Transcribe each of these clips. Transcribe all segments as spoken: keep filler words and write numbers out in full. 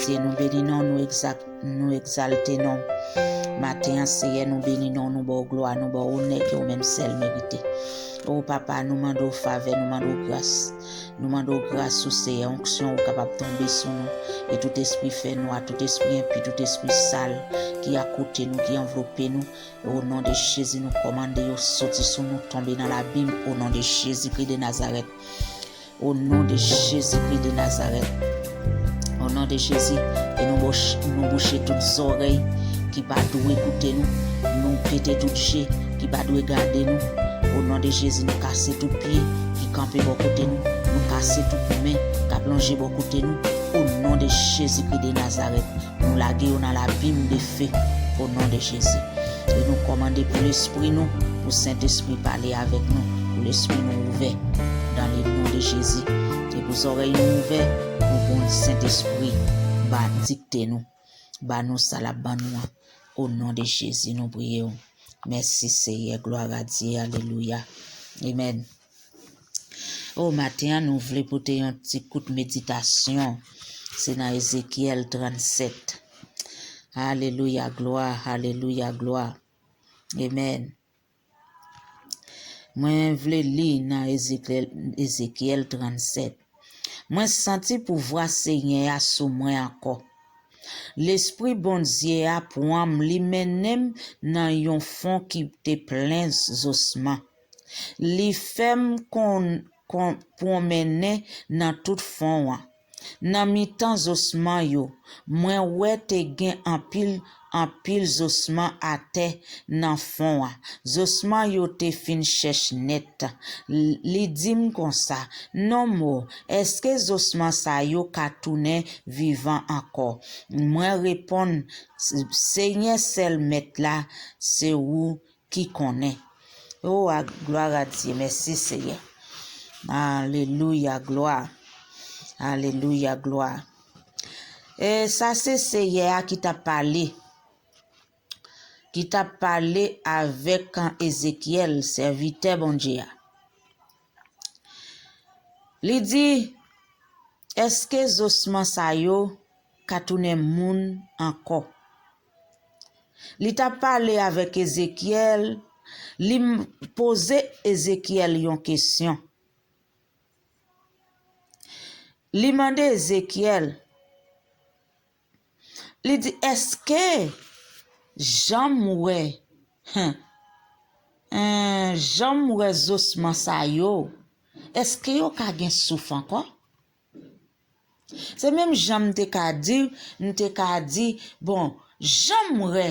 Bondye, nou beni non, nou egzak-, nou egzalte non. Maten an, Seyè, nou beni non, nou ba w glwa, nou ba w onè ke w menm sèl merite. O Papa, nou mande w favè, nou mande w gras. Nou mande w gras ou, Seyè, onksyon ou kapab tonbe sou nou. E tout espri fènwa, tout espri enpi, tout espri sal ki akoute nou, ki anvlope nou, o non de Jezi, nou kòmande yo soti sou nou, tonbe nan labim, o non de Jezikri de Nazarèt. O non de Jezikri de Nazarèt. O non de Jezi, e nou bouch-, nou bouche tout zòrèy ki pa dwe koute nou. Nou pete tout je ki pa dwe gade nou. O non de Jezi, nou kase tout pye ki kanpe bò kote nou. Nou kase tout men k ap lonje bò kote nou. O non de Jezikri de Nazarèt. Nou lage yo nan labim de fe, o non de Jezi. E nou kòmande pou lespri nou, pou Sentespri pale avèk nou, pou lespri nou ouvè, dans le nom de Jésus. E pou zòrèy nou ouvè, pou bon Sentespri ba dikte nou, ba nou sa l ap ban nou an. O non de Jezi, nou priye w. Mèsi, Seyè. Glwa a Dye. Alelouya. Amèn. O, maten an, nou vle pote yon ti kout meditasyon. Se nan Ezekyèl trannsèt. Alelouya, glwa, alelouya, glwa. Amèn. Mwen vle li nan Ezekyèl, Ezekyèl trannsèt. Mwen santi pouvwa Senyè a sou mwen ankò. Lespri Bondye a pran m, li mennen m nan yon fon ki te plen zosman. Li fè m kon-, kon-, pwonmennen nan tout fon an. Nan mitan zosman yo, mwen wè te gen anpil, anpil zosman atè nan fon an. Zosman yo te fin chèch nèt. L-, li di m konsa, "Nonm o, èske zosman sa yo ka tounen vivan ankò?" Mwen reponn, "Senyè sèl Mèt la, se ou ki konnen." O, a, glwa a Dye. Mèsi, Seyè. Alelouya, glwa. Alelouya, glwa. E sa se Seyè a ki t ap pale. Ki t ap pale avèk Ezekyèl, sèvitè Bondye a. Li di, "Èske zosman sa yo ka tounen moun ankò?" Li t ap pale avèk Ezekyèl, li m-, poze Ezekyèl yon kesyon. Li mande Ezekyèl, li di, "Èske jan m wè, hen, hen, jan m wè zosman sa yo, èske yo ka gen souf ankò?" Se menm jan m te ka di, m te ka di, bon, jan m wè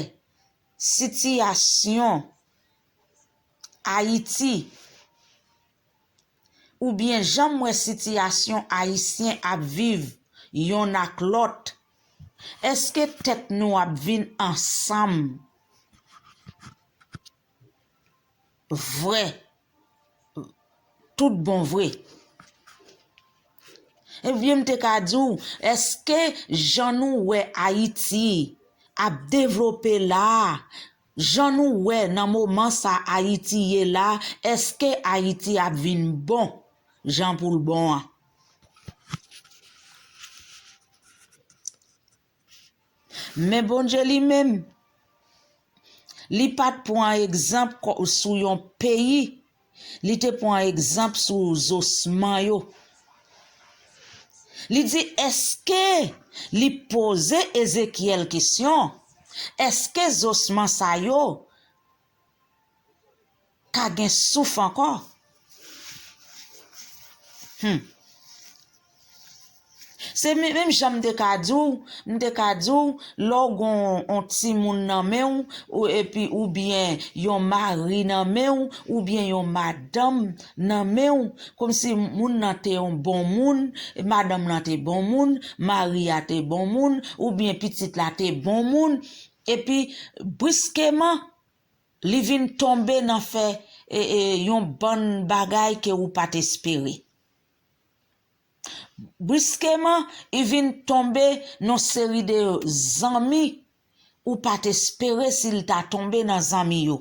sitiyasyon Ayiti, oubyen jan m wè sitiyasyon Ayisyen ap viv yonn ak lòt, èske tèt nou ap vin ansanm? Vre. Tout bon vre. Ebyen, m te ka di w, èske jan nou wè Ayiti ap devlope la a, jan nou wè nan moman sa Ayiti ye la a, èske Ayiti ap vin bon jan pou l bon an? Men Bondye li menm, li pa t pran egzanp kò-, sou yon peyi, li te pran egzanp sou zosman yo. Li di, èske, li poze Ezekyèl kesyon, èske zosman sa yo ka gen souf ankò? Hmm. Se men-, menm jan m te ka di w, m te ka di w, lè w gen yon, yon timoun nan men w, ou, epi oubyen yon mari nan men w, oubyen yon madanm nan men w, kòmsi moun nan te yon bon moun, madanm nan te bon moun, mari a te bon moun, oubyen pitit la te bon moun, epi briskeman, li vin tonbe nan fè, e, e, yon bann bagay ke ou pa t espere. Briskeman, li vin tonbe nan seri de zanmi ou pa t espere si l ta tonbe nan zanmi yo.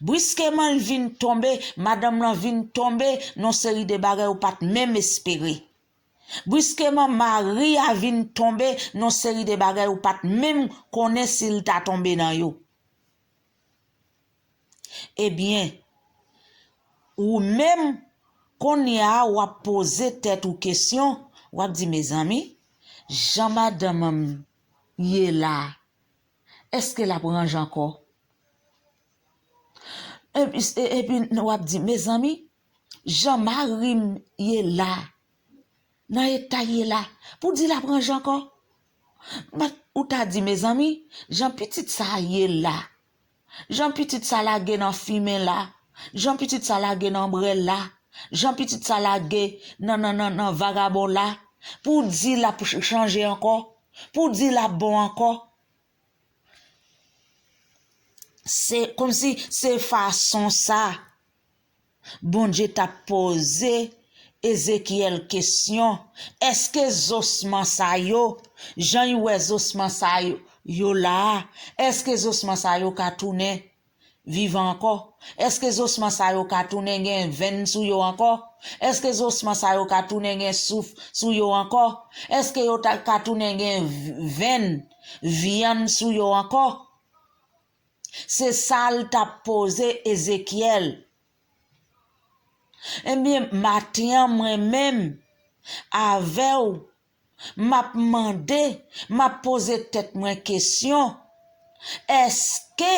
Briskeman, li vin tonbe, madanm lan vin tonbe nan seri de bagay ou pa t menm espere. Briskeman, mari a vin tonbe nan seri de bagay ou pa t menm konnen si l ta tonbe nan yo. Ebyen, ou menm, kounye a, w ap poze tèt ou kesyon, w ap di, mezanmi, jan madanm an ye la, èske l ap ranje ankò? Epi, e- epi w ap di, mezanmi, jan mari m ye la, nan eta l ye la, pou di l ap ranje ankò? Bat, ou ta di, mezanmi, jan pitit sa a ye la, jan pitit sa lage nan fimen la, jan pitit sa lage nan brè la, jan pitit sa lage nan, nan, nan, nan vagabon la, pou di l ap ch- chanje ankò, pou di l ap bon ankò. Se kòmsi se fason sa Bondye t ap poze Ezekyèl kesyon, èske zosman sa yo, jan y wè zosman sa yo, yo la a, èske zosman sa yo ka tounen vivan ankò? Èske zosman sa yo ka tounen gen venn sou yo ankò? Èske zosman sa yo ka tounen gen souf sou yo ankò? Èske yo ta, ka tounen gen v- venn, vyann sou yo ankò? Se sa l t ap poze Ezekyèl. Ebyen, maten an, mwen menm, avè w, m ap mande, m ap poze tèt mwen kesyon, èske,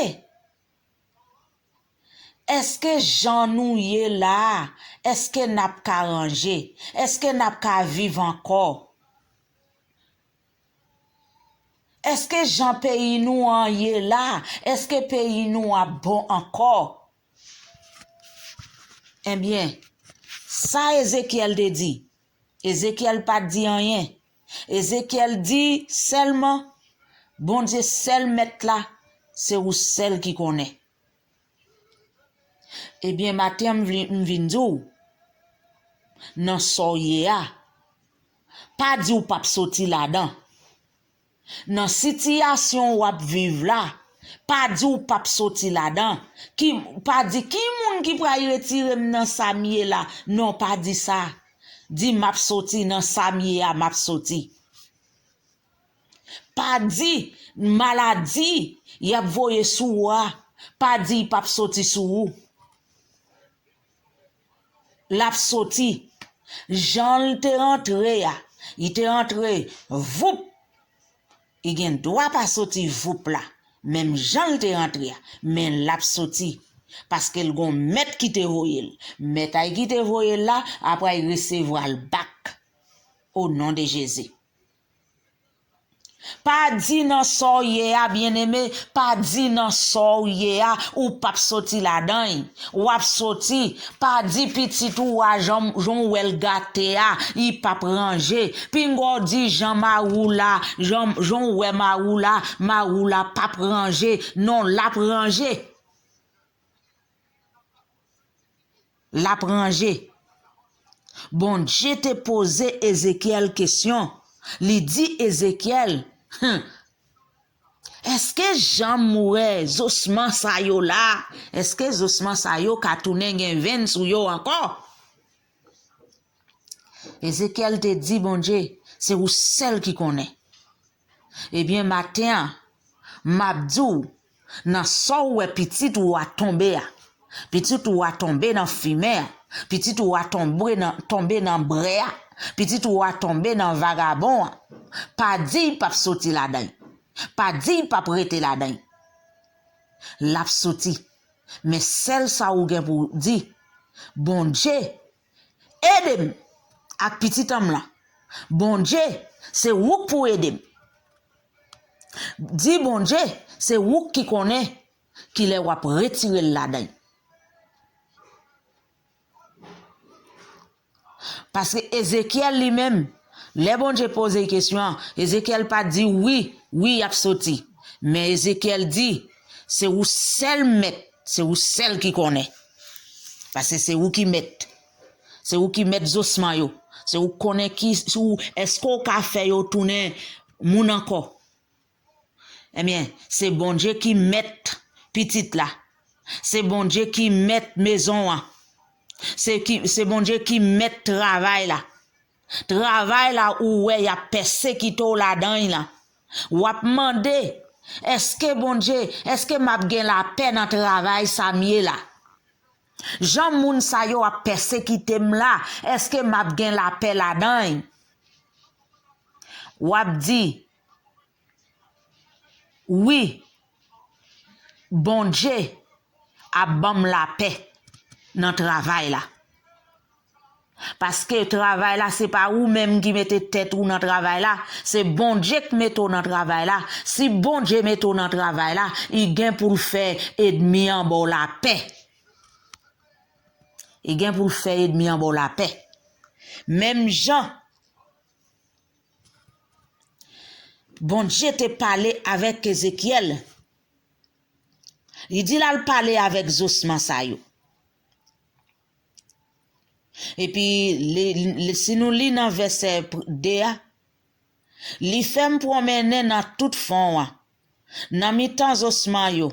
èske jan nou ye la a, èske n ap ka ranje? Èske n ap ka viv ankò? Èske jan peyi nou an ye la, èske peyi nou ap bon ankò? Ebyen, sa Ezekyèl te di, Ezekyèl pa t di anyen. Ezekyèl di sèlman, Bondye sèl mèt la, se ou sèl ki konnen. Ebyen, maten an, m vin, m vin di w, nan sa w ye a, pa di w p ap soti ladan. Nan sitiyasyon w ap viv la, pa di w p ap soti ladan. Ki, pa di, ki moun ki pral retire m nan sa m ye la? Non, pa di sa. Di, m ap soti nan sa m ye a, m ap soti. Pa di, maladi y ap voye sou ou a, pa di y p ap soti sou ou. L ap soti. Jan l te rantre a, li te rantre, voup. Li gen dwa pa soti voup la, menm jan l te rantre a, men l ap soti. Paske l gon mèt ki te voye l. Mèt a y ki te voye l la, apre a y resevwa l back. O non de Jezi. Pa di nan sa w ye a, byeneme, pa di nan sa w ye a, ou p ap soti ladan l. W ap soti, pa di pitit ou a, jan, jan w wè l gate a, li p ap ranje. Pinga w di jan mari w la, jan, jan w wè mari w la, mari w la p ap ranje. Non, l ap ranje. L ap ranje. Bondye te poze Ezekyèl kesyon. Li di Ezekyèl, hmm, èske jan m wè zosman sa yo la, èske zosman sa yo ka tounen gen venn sou yo ankò? Ezekyèl te di Bondye, se ou sèl ki konnen. Ebyen, maten an, m ap di w, nan sa w wè pitit ou a tonbe a, pitit ou a tonbe nan fimen an, pitit ou a tonbe nan, tonbe nan brè a, pitit ou a tonbe nan vagabon an, pa di l p ap soti ladan l. Pa di l p ap rete ladan l. L ap soti. Men sèl sa ou gen pou w di, Bondye, ede m ak pitit an m lan. Bondye, se ou k pou ede m. Di Bondye, se ou ki konnen kilè w ap retire l ladan l. Paske Ezekyèl li menm, lè Bondye poze l kesyon an, Ezekyèl pa t di wi, wi, y ap soti. Men Ezekyèl di, se ou sèl mèt, se ou sèl ki konnen. Paske se ou ki mèt. Se ou ki mèt zosman yo. Se ou k konnen ki, si w, èske w ka fè yo tounen moun ankò. Ebyen, se Bondye ki mèt pitit la. Se Bondye ki mèt mezon an. Se ki, se Bondye ki mèt travay la. Travay la ou wè y ap pèsekite w ladan l la. W ap mande, èske Bondye, èske m ap gen lapè nan travay sa m ye la? Jan moun sa yo ap pèsekite m la, èske m ap gen lapè ladan l? W ap di, wi, Bondye ap ban m lapè nan travay la. Paske travay la, se pa ou menm ki mete tèt ou nan travay la, se Bondye k mete w nan travay la. Si Bondye mete w nan travay la, li gen pou l fè ènmi an ba w lapè. Li gen pou l fè ènmi an ba w lapè. Menm jan Bondye te pale avèk Ezekyèl, li di l al pale avèk zosman sa yo. Epi, li, li, si nou li nan vèsè pr-, de a, li fè m pwonmennen nan tout fon an, nan mitan zosman yo,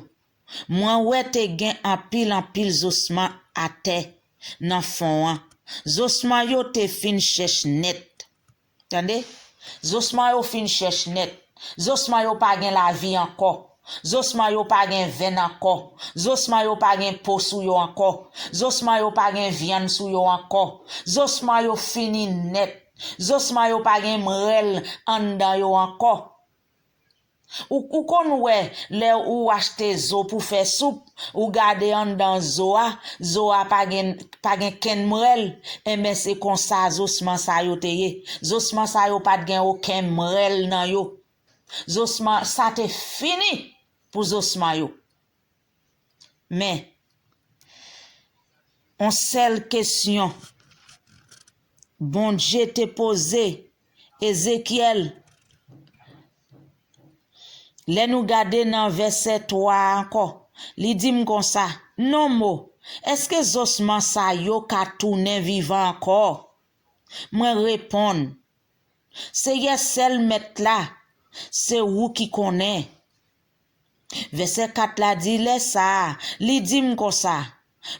mwen wè te gen anpil, anpil zosman atè nan fon an. Zosman yo te fin chèch nèt. Tande? Zosman yo fin chèch nèt. Zosman yo pa gen lavi ankò. Zosman yo pa gen venn ankò. Zosman yo pa gen po sou yo ankò. Zosman yo pa gen vyann sou yo ankò. Zosman yo fini nèt. Zosman yo pa gen mrèl anndan yo ankò. Ou, ou konn wè, lè ou achte zo pou fè soup, ou gade anndan zo a, zo a pa gen, pa gen kenn mrèl, enben se konsa zosman sa yo te ye. Zosman sa yo pa t gen okenn mrèl nan yo. Zosman, sa te fini pou zosman yo. Men, yon sèl kesyon Bondye te poze Ezekyèl, lè nou gade nan vèsè twa a ankò, li di m konsa, non mo, èske zosman sa yo ka tounen vivan ankò? Mwen reponn, Seyè sèl Mèt la, se ou ki konnen. Vèsè kat la di, lè sa a, li di m konsa,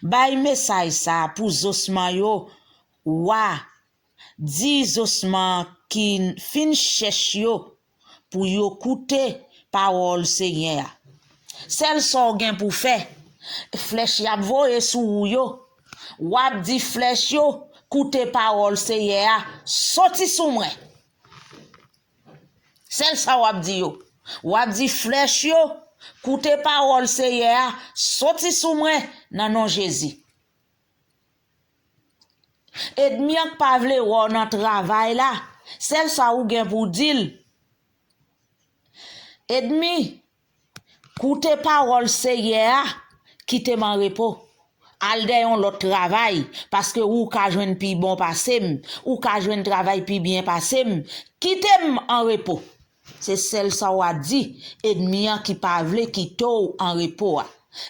bay mesaj sa a pou zosman yo, wa, di zosman ki fin chèch yo, pou yo koute pawòl Senyè a. Sèl sa w gen pou fè, flèch y ap voye sou ou yo, w ap di flèch yo, koute pawòl Senyè a, soti sou mwen. Sèl sa w ap di yo. W ap di flèch yo, koute pawòl Senyè a, soti sou mwen nan non Jezi. Ènmi an k pa vle wè w nan travay la, sèl sa ou gen pou di l, ènmi, koute pawòl Seyè a, kite m an repo. Al dèyè yon lòt travay, paske ou ka jwenn pi bon pase m, ou ka jwenn travay pi byen pase m. Kite m an repo. Se sèl sa w a di ènmi an ki pa vle kite w an repo a.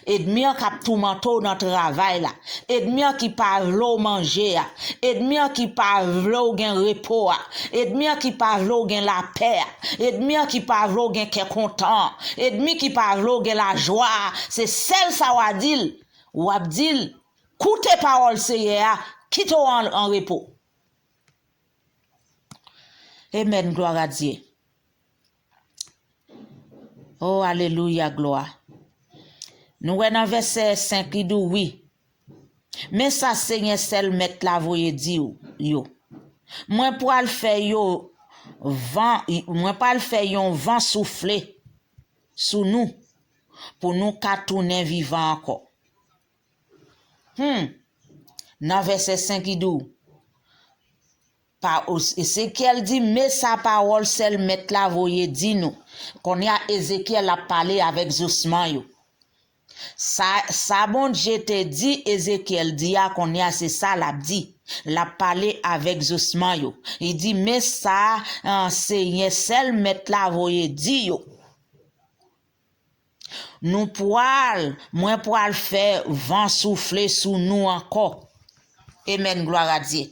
Ènmi an k ap toumante w nan travay la. Ènmi an ki pa vle w manje a. Ènmi an ki pa vle w gen repo a. Ènmi an ki pa vle w gen lapè a. Ènmi an ki pa vle w gen kè kontan an. Ènmi ki pa vle w gen lajwa a. Se sèl sa w a di l. W ap di l, koute pawòl Seyè a, kite w an, an repo. Amen, gloire à Dieu. Oh, alelouya, glwa. Nou wè nan vèsè senk, li di w, wi. Men sa Senyè sèl Mèt la voye di w, yo. Mwen pral fè yo van, mwen pral fè yon van soufle sou nou, pou nou ka tounen vivan ankò. Hmm. Nan vèsè senk, li di w, pa, Ezekyèl di, men sa pawòl sèl Mèt la voye di nou. Kounye a, Ezekyèl ap pale avèk zosman yo. Sa, sa Bondye te di Ezekyèl di a, kounye a, se sa l ap di. L ap pale avèk zosman yo. Li di, men sa, ah, Senyè sèl Mèt la voye di yo. Nou pral, mwen pral fè van soufle sou nou ankò. Amen, gloire à Dieu.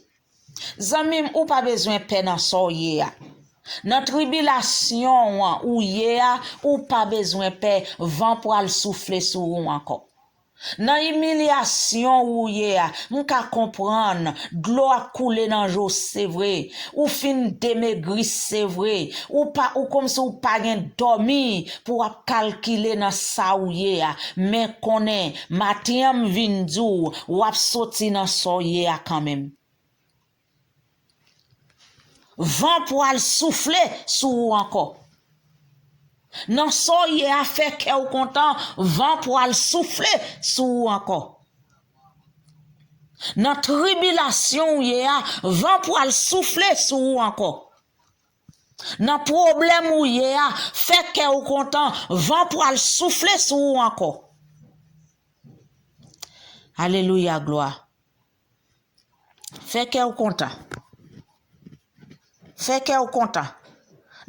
Zanmi m, ou pa bezwen pè nan sa w ye a. Nan tribilasyon an ou ye a, ou pa bezwen pè van pral soufle sou ou ankò. Nan imilyasyon ou ye a, m ka konprann, dlo ap koule nan je w, se vre. Ou fin demegri, se vre. Ou pa, ou kòmsi ou pa gen dòmi pou w ap kalkile nan sa ou ye a. Men konnen, maten an m vin di w, w ap soti nan sa w ye a kanmenm. Van pral soufle sou ou ankò. Nan sa w ye a, fè kè w kontan, van pral soufle sou ou ankò. Nan tribilasyon w ye a, van pral soufle sou ou ankò. Nan pwoblèm ou ye a, fè kè w kontan, van pral soufle sou ou ankò. Alelouya, glwa. Fè kè w kontan. Fè kè w kontan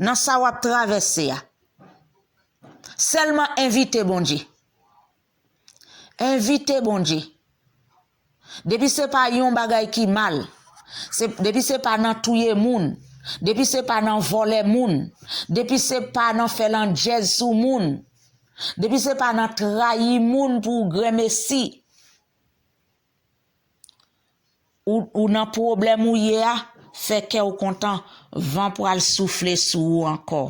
nan sa w ap travèse a. Sèlman envite Bondye. Envite Bondye. Depi se pa yon bagay ki mal, se, depi se pa nan touye moun, depi se pa nan vòlè moun, depi se pa nan fè landjèz sou moun, depi se pa nan trayi moun pou w grenmesi, ou, ou nan pwoblèm ou ye a, fè kè w kontan, van pral soufle sou ou ankò.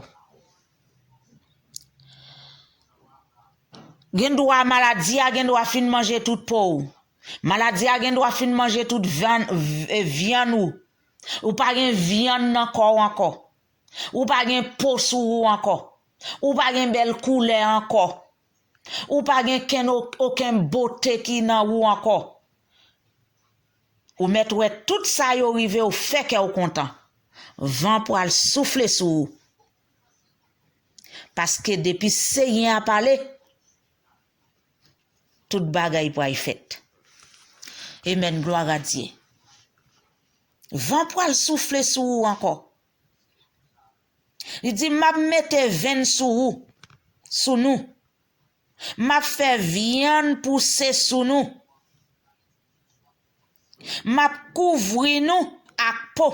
Gen dwa maladi a gen dwa fin manje tout po w. Maladi a gen dwa fin manje tout vyann, v-, vyann ou. Ou pa gen vyann nan kò w ankò. Ou pa gen po sou ou ankò. Ou pa gen bèl koulè ankò. Ou pa gen kenn o-, okenn bote ki nan ou ankò. Ou mèt wè tout sa yo rive w, fè kè w kontan. Van pral soufle sou ou. Paske depi Senyè a pale, tout bagay pral fèt. Amen, gloire à Dieu. Van pral soufle sou ou ankò. Li di, "M ap mete venn sou ou, sou nou. M ap fè vyann pouse sou nou. M ap kouvri nou ak po.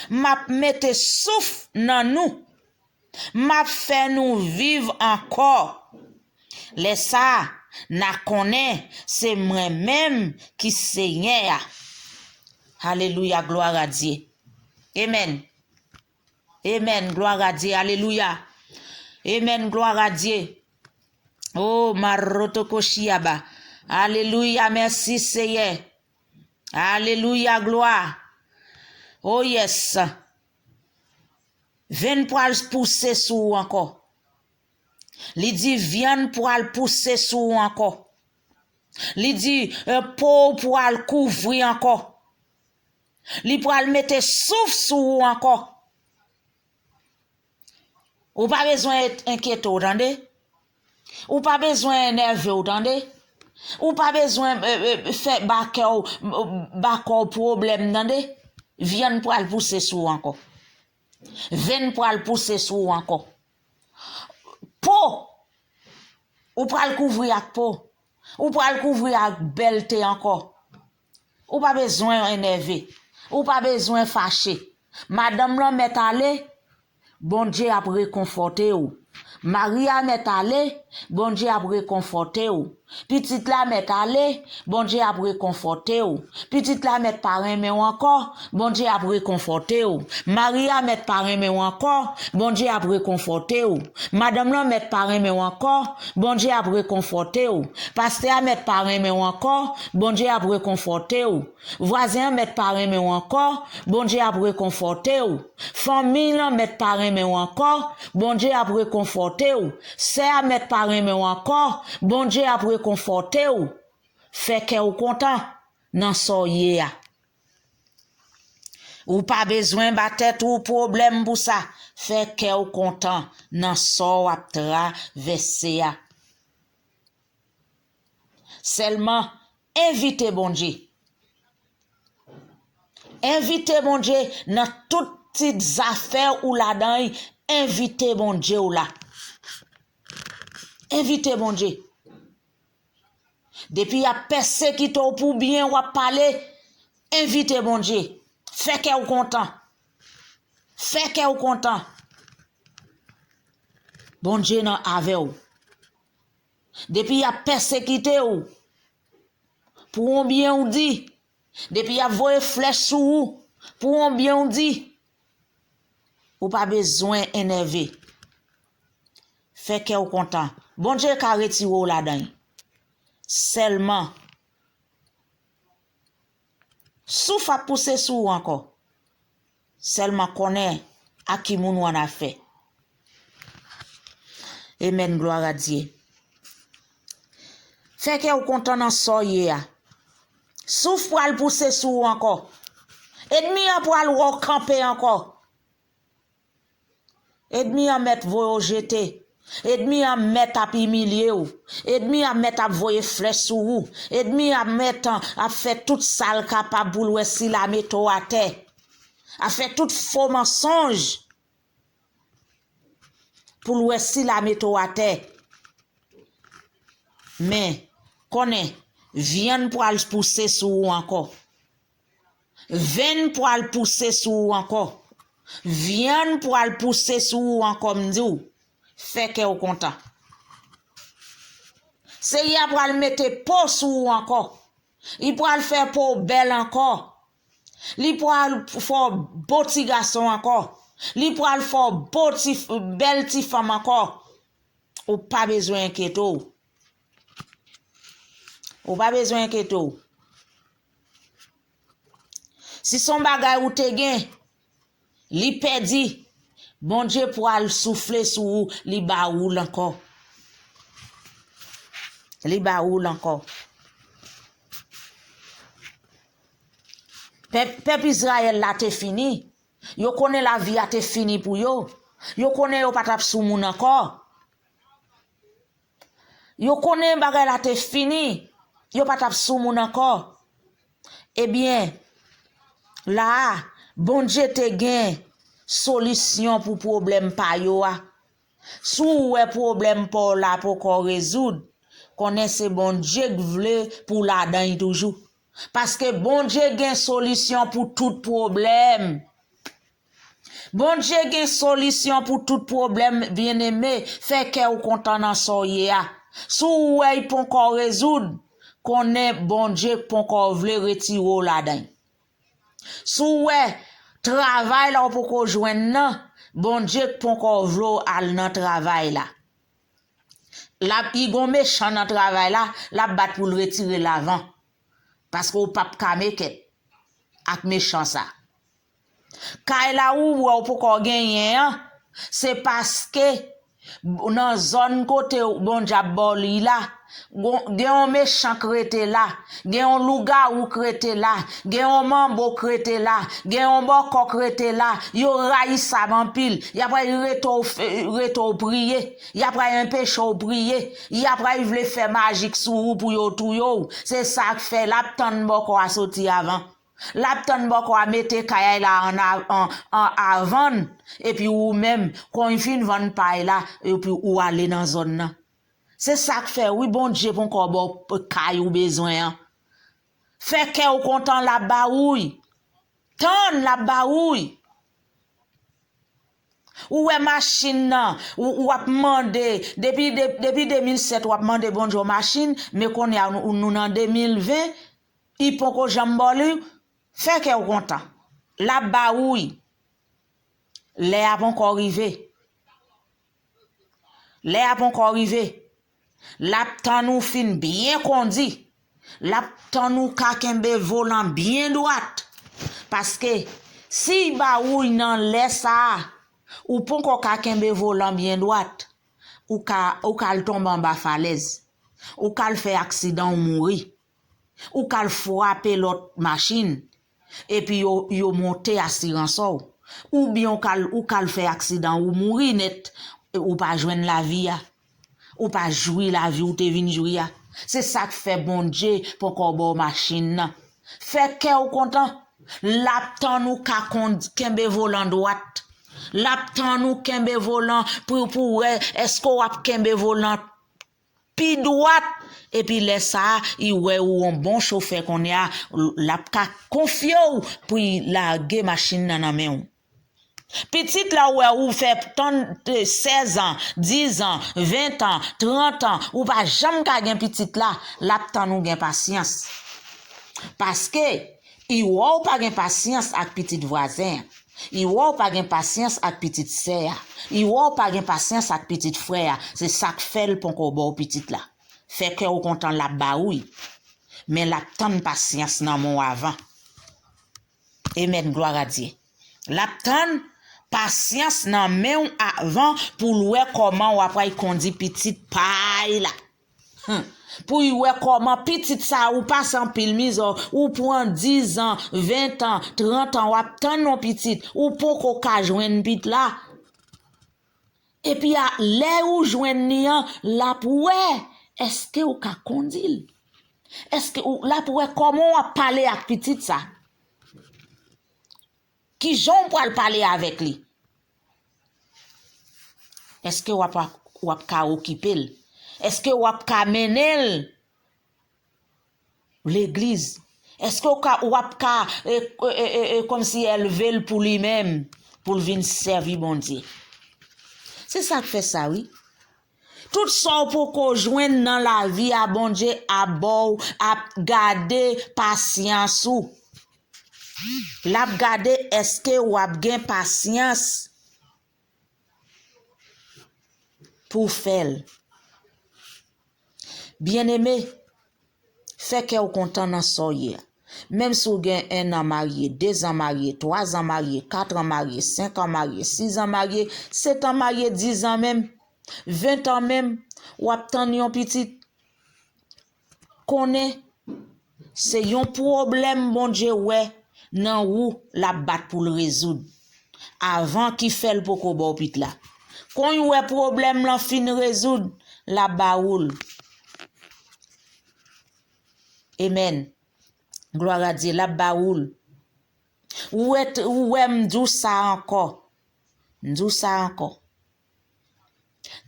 M ap mete souf nan nou. M ap fè nou viv ankò. Lè sa a, n a konnen se mwen menm ki Senyè a." Alelouya, gloire à Dieu. Amen. Amen, gloire à Dieu. Alelouya. Amen, gloire à Dieu. Oh, marotokoshiaba. Alelouya, mèsi Seyè. Alelouya, glwa. Oh yes. Venn pral pouse sou ou ankò. Li di vyann pral pouse sou ou ankò. Li di, eh, po w pral kouvri ankò. Li pral mete souf sou ou ankò. Ou pa bezwen et-, enkyete w, tande. Ou pa bezwen enève w, tande. Ou pa bezwen, eh, eh, fè ba kè w, ba kò w pwoblèm, tande. Vyann pral pouse sou ou ankò. Venn pral pouse sou ou ankò. Po, ou pral kouvri ak po. Ou pral kouvri ak bèlte ankò. Ou pa bezwen enève. Ou pa bezwen fache. Madanm lan mèt ale, Bondye ap rekonfòte w. Mari a mèt ale, Bondye ap rekonfòte w. Pitit la mèt ale, Bondye ap rekonfòte w. Pitit la mèt pa renmen w ankò, Bondye ap rekonfòte w. Mari a mèt pa renmen w ankò, Bondye ap rekonfòte w. Madanm lan mèt pa renmen w ankò, Bondye ap rekonfòte w. Pastè a mèt pa renmen w ankò, Bondye ap rekonfòte w. Vwazen an mèt pa renmen w ankò, Bondye ap rekonfòte w. Fanmi lan mèt pa renmen w ankò, Bondye ap rekonfòte w. Sè a mèt pa renmen w ankò, Bondye ap rekonfòte w. Fè kè w kontan nan sa w ye a. Ou pa bezwen ba tèt ou pwoblèm pou sa. Fè kè w kontan nan sa w ap travèse a. Sèlman envite Bondye. Envite Bondye nan tout ti zafè ou ladan l, envite Bondye w la. Envite Bondye. Depi y ap pèsekite w pou byen w ap pale, envite Bondye. Fè kè w kontan. Fè kè w kontan. Bondye nan avè w. Depi y ap pèsekite w pou yon byen w di, depi y ap voye flèch sou ou pou yon byen w di, ou pa bezwen enève. Fè kè w kontan. Bondye ka retire w ladan l. Sèlman, souf ap pouse sou ou ankò. Sèlman konnen ak ki moun ou annafè. Amen, gloire à Dieu. Fè kè w kontan nan sa w ye a. Souf pral pouse sou ou ankò. Ènmi an pral wè w kanpe ankò. Ènmi an mèt voye w jete. Ènmi an mèt ap imilye w. Ènmi an mèt ap voye flèch sou ou. Ènmi an mèt ap fè tout sa l kapab pou l wè si l a mete w atè. Ap fè tout fo mansonj pou l wè si l a mete w atè. Men, konnen, vyann pral pouse sou ou ankò. Venn pral pouse sou ou ankò. Vyann pral pouse sou ou ankò, m di w. Fè kè w kontan. Seyè a pral mete po sou ou ankò. Li pral fè po w bèl ankò. Li pral fè w bo ti gason ankò. Li pral fè w bo ti, bèl ti fanm ankò. Ou pa bezwen enkyete w. Ou pa bezwen enkyete w. Si se yon bagay ou te gen, li pèdi, Bondye pral soufle sou ou, li ba ou l ankò. Li ba ou l ankò. Pèp, pèp Izrayèl la te fini. Yo konnen lavi a te fini pou yo. Yo konnen yo pa t ap sou moun ankò. Yo konnen bagay la te fini. Yo pa t ap sou moun ankò. Ebyen, la a, Bondye te gen solisyon pou pwoblèm pa yo a. Si w wè pwoblèm pa w la poko rezoud, konnen se Bondye k vle pou w ladan l toujou. Paske Bondye gen solisyon pou tout pwoblèm. Bondye gen solisyon pou tout pwoblèm, byeneme. Fè kè w kontan nan sa w ye a. Si w wè l poko rezoud, konnen Bondye poko vle retire w ladan l. Si w wè travay la w poko jwenn nan, Bondye poko vle w al nan travay la. L ap, li gon mechan nan travay la, l ap bat pou l retire l avan. Paske w p ap ka mekèt ak mechan sa. Kay la ou wè w poko genyen an, se paske nan zòn kote Bondye ap ba w li la, gon, gen yon mechan k rete la, gen yon lougawou k rete la, gen yon manbo k rete la, gen yon bòkò k rete la, yo rayisab anpil, y ap rete w, rete w priye, y ap enpeche w priye, y ap vle fè majik sou ou pou yo touye w. Se sa k fè l ap tann bòkò a soti avan. L ap tann bòkò a mete kay la an, an, an, a vann, epi ou menm, kon l fin vann pay la, epi ou ale nan zòn nan. Se sa k fè, wi, Bondye poko ba w kay ou bezwen an. Fè kè w kontan, l ap ba ou l. Tann, l ap ba ou l. Ou wè machin nan, ou, w ap mande, depi, de, depi de mil sèt w ap mande Bondye yon machin, men kounye a nou, nou nan de mil ven, li poko janm ba w li, fè kè w kontan. L ap ba ou l. Lè a poko rive. Lè a poko rive. L ap tann ou fin byen kondi. L ap tann ou ka kenbe volan byen dwat. Paske si l ba ou l nan lè sa a, ou poko ka kenbe volan byen dwat, ou ka, ou ka al tonbe anba falèz. Ou ka al fè aksidan, ou mouri. Ou ka al frape lòt machin, epi yo, yo monte asirans ou. Oubyen ou ka al, ou ka al fè aksidan, ou mouri nèt, ou pa jwenn lavi a. Ou pa jwi lavi ou te vin jwi a. Se sa k fè Bondye poko ba w machin nan. Fè kè w kontan. L ap tann ou ka kondi, kenbe volan dwat. L ap tann ou kenbe volan pou, pou wè èske w ap kenbe volan pi dwat. Epi lè sa a, li wè ou yon bon chofè kounye a, l ap ka konfye w pou l lage machin nan nan men w. Pitit la ou wè ou fè tann, eh, sèz an, diz an, ven an, trant an, ou pa janm ka gen pitit la, l ap tann ou gen pasyans. Paske, li wè w pa gen pasyans ak pitit vwazen an. Li wè w pa gen pasyans ak pitit sè a. Li wè w pa gen pasyans ak pitit frè a. Se sa k fè l poko ba w pitit la. Fè kè w kontan l ap ba ou l. Men l ap tann pasyans nan men w avan. Amen, glwa a Dye. L ap tann pasyans nan men w avan pou l wè kòman w ap pral kondi pitit pa l la. Hmm. Pou l wè kòman pitit sa ou pase anpil mizè, ou pran diz an, ven an, trant an, w ap tann yon pitit, ou poko ka jwenn pitit la. Epi a, lè ou jwenn li an, l ap wè, èske ou ka kondi l? Èske ou, l ap wè kòman w ap pale ak pitit sa? Kijan w pral pale avèk li? Èske w ap, w ap ka okipe l? Èske w ap ka mennen l legliz? Èske w ka, w ap ka, e, e, e, e, e, kòmsi elve l pou li menm, pou l vin sèvi Bondye? Se sa k fè sa, wi. Tout sa w poko jwenn nan lavi a, Bondye ap ba w, ap gade pasyans ou. L ap gade èske w ap gen pasyans pou w fè l. Byeneme, fè kè w kontan nan sa w ye a. Menm si w gen en an marye, de zan marye, twa zan marye, kat an marye, senk an marye, sis an marye, sèt an marye, diz an menm, ven an menm, w ap tann yon pitit. Konnen se yon pwoblèm Bondye wè nan ou l ap bat pou l rezoud. Avan ki fè l poko ba w pitit la. Kon l wè pwoblèm lan fin rezoud, l ap ba ou l. Amen. Glwa a Dye, l ap ba ou l. Ou wè, ou wè m di w sa ankò. M di w sa ankò.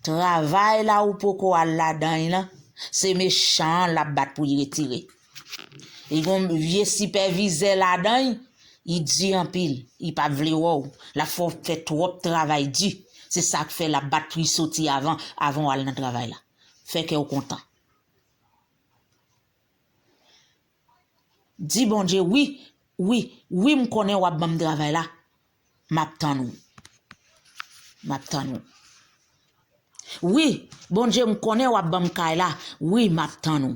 Travay la ou poko al ladan l lan, se mechan an l ap bat pou l retire. Li gon vye sipèvizè ladan l, li di anpil, li p ap vle wè w. L ap fè w fè twòp travay di. Se sa k fè l ap bat pou l soti avan, avan w al nan travay la. Fè kè w kontan. Di Bondye, wi, wi, wi, m konnen w ap ban m travay la. M ap tann ou. M ap tann ou. Wi, Bondye, m konnen w ap ban m kay la. Wi, m ap tann ou.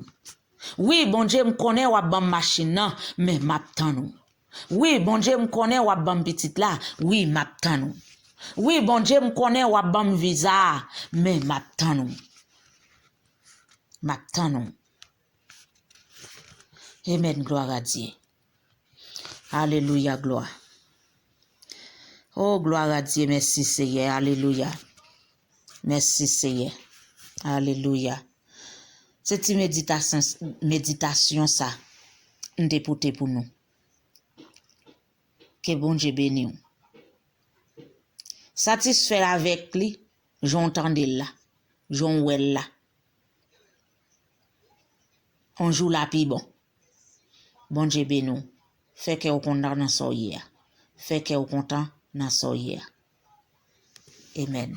Wi, Bondye, m konnen w ap ban m machin nan, men m ap tann ou. Wi, Bondye, m konnen w ap ban m pitit la. Wi, m ap tann ou. Wi, Bondye, m konnen w ap ban m viza a, men m ap tann ou. M ap tann ou. Amen, glwa a Dye. Alelouya, glwa. O, glwa a Dye, mèsi Seyè, alelouya. Mèsi Seyè, alelouya. Se ti meditasyon, meditasyon sa, m te pote pou nou. Ke Bondye beni w. Satisfè avèk li, jan w tande l la, jan w wè l la. On jou la pi bon. Bondye beni w. Fè kè w kontan nan sa w ye a. Fè kè w kontan nan sa w ye a. Amen.